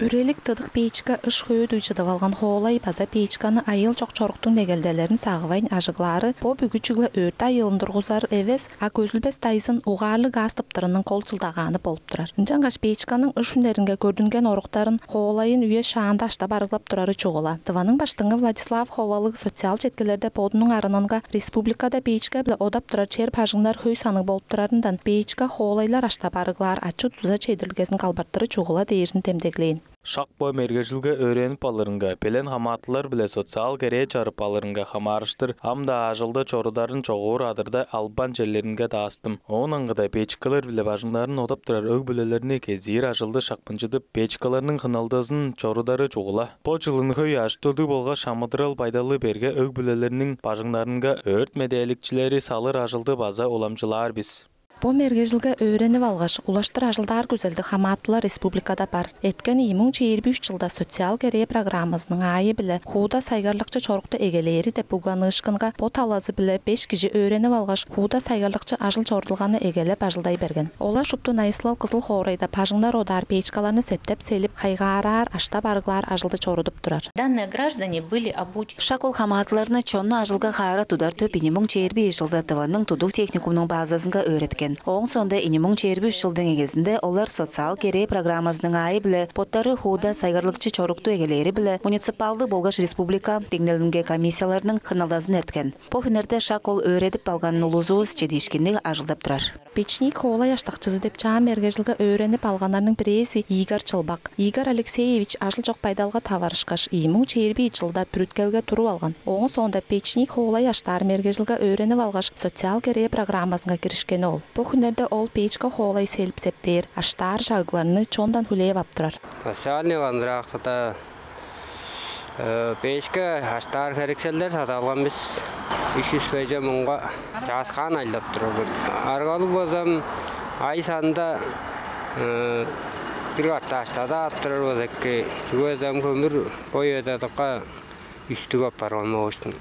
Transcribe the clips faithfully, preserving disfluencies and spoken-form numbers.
Үрелик тыдык печка ыш хөөдүй чыдып алган хоолай база печканы айыыл чок чоруктуң негелделерин сагывайн ажыглаары бо бүгү чүгле өрт айыылын тургузар эвес, а көзүлбес дайзын угаарлыг газ тыптырының кол чылдагааны болуп турар. Ынчангаш печканың ыш үнеринге көрдүнген оруктарын хоолайын үе шаанда аштап арыглап турары чугула. Тываның баштыңы Владислав Ховалыг социал четкилерде бодунуң арынынга республикада печка-биле одап турар чер бажыңнар хөй саныг болуп турарындан, печка хоолайлар аштап арыглаар ачы-дуза чедирилгезин калбартыры чугула дээрин демдеглээн. Шак бо мергежилге өөренип алырынга, белен хамаатылар-биле социал керээ чарып алырынга хамаарыштыр ам-даа ажылды чорударын чогуур адырда албан черлеринге даастым. Оон аңгыда печкалар-биле бажыңнарын одап турар өг-бүлелерни кезиир ажылды шапкынчыдып, печкаларның хыналдазын чорудары чугула. Бо чылын хөй ажы-төлдүг болгаш амыдырал байдалы берге өг-бүлелерниң бажыңнарынга өрт медээликчилери салыр ажылды база уламчылаар бис. Бо мергежилге өөренип алгаш, улаштыр ажылдаар күзелдиг хамаатылар республикада бар. Эрткен ийи муң чээрби үш чылда социал керээ программазының аайы-биле хууда сайгарлыкчы чорукту эгелээри деп угланыышкынга бо талазы-биле беш кижи өөренип алгаш, хууда сайгарлыкчы ажыл чорудулганы эгелеп ажылдай берген. Олар шупту найысылал Кызыл хоорайда бажыңнар одаар печкаларны септеп-селип, хайгаараар, аштап арыглаар ажылды чорудуп турар. Данные граждане были обучены. Шак ол хамаатыларны чонну ажылга хаара тудар төп ийи муң чээрби ийи чылда Тываның тудуг техникумунуң базазынга өөреткен. Ооң соонда ийи муң чээрби үш чылдың эгезинде олар социал керээ программазының аайы-биле боттары хууда сайгарлыкчы чорукту эгелээри-биле муниципалдыг болгаш республика деңнелинге комиссияларның хыналдазын эрткен. Бо хүннерде шак ол өөредип алган улузувус чедиишкинниг ажылдап турар. Печник хоолай аштакчызы деп чаа мергежилге өөренип алганнарның бирээзи Игорь Чылбак. Игорь Алексеевич ажыл чок байдалга таварышкаш, ийи муң чээрби ийи чылда бүрүткелге туруп алган. Ооң соонда печник хоолай аштаар мергежилге өөренип алгаш, социал керээ программазынга киришкени ол. Бо хүннерде ол печка хоолай селип-септээр, аштаар чагыгларны чондан хүлээп ап турар. Социальный контрактыда Э, печка аштаар херекселдер садып алган бис. Үш чүс бежен муңга чааскаан ажылдап турар бис. Аргалыг болза ам ай санында, э, бир катап аштадып ап турар болза эки. Чүге дизе ам көмүр бо үеде дыка үстүг апарган болгаш-тың.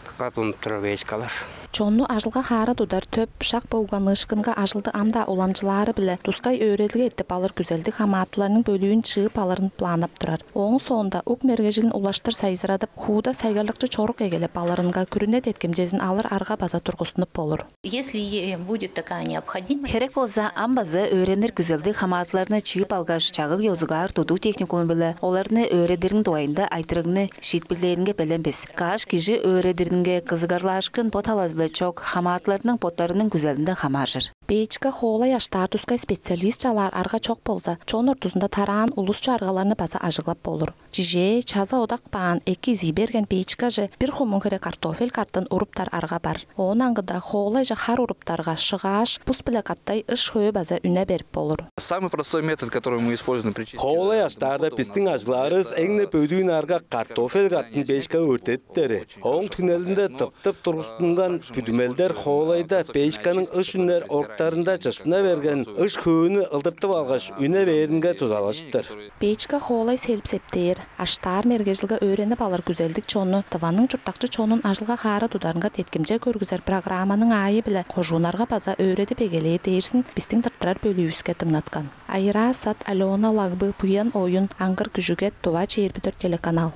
Дыка тунуп турар печкалар. Чонну ажылга хаара тудар төп шак бо угланыышкынга ажылды ам-даа уламчылаары-биле тускай өөредилге эртип алыр күзелдиг хамаатыларның бөлүүн чыып алырын планнап турар. Ооң соонда ук мергежилин улаштыр сайзырадып, хууда сайгарлыкчы чорук эгелеп алырынга күрүне деткимчезин алыр арга база тургустунуп болур. Если е-, будет такая необходимость. Херек болза, ам база өөренир күзелдиг хамаатыларны чыып алгаш, чагыг ёзугаар тудуг техникуму-биле оларны өөредириниң дугайында айтырыгны шиитпирлээринге белен бис. Каш кижи өөредиринге кызыгарлаашкын бо талазы-биле чок, хамаатыларның боттарының күзелинден хамааржыр. Печка хоолай аштаар тускай специалист чалаар арга чок болза, чон ортузунда тараан улусчу аргаларны база ажыглап болур. Чижээ, чаза одак баан эки изий берген печкаже бир хумуң хире картофель картын уруптар арга бар. Оон аңгыда хоолайже хар уруптарга шыгааш, бус-биле катай ыш хөө база үне берип болур. Самый простой метод, который мы используем при чистке. Хоолай аштаарда бистиң ажыглаарывыс эң-не бөдүүн арга картофель картын печкага өрттедиптери. Ооң түңнелинде тыптып тургустунган бүдүмелдер хоолайда печканың ыш үнер оруктарында чыпшына берген ыш хөөнү ылдыртып алгаш, үне бээринге дузалажыптар. Печка хоолай селип-септээр, аштаар мергежилге өөренип алыр күзелдиг чонну, Тываның чурттакчы чонун ажылга хаара тударынга деткимче көргүзер программаның аайы-биле кожууннарга база өөредип эгелээр дээрзин бистиң тырттырар бөлүүвүске дыңнаткан. Айыраа Сат, Алена Лагбы, Буян Оюн, Аңгыр Күжүгет, Тува чээрби дөрт телеканал.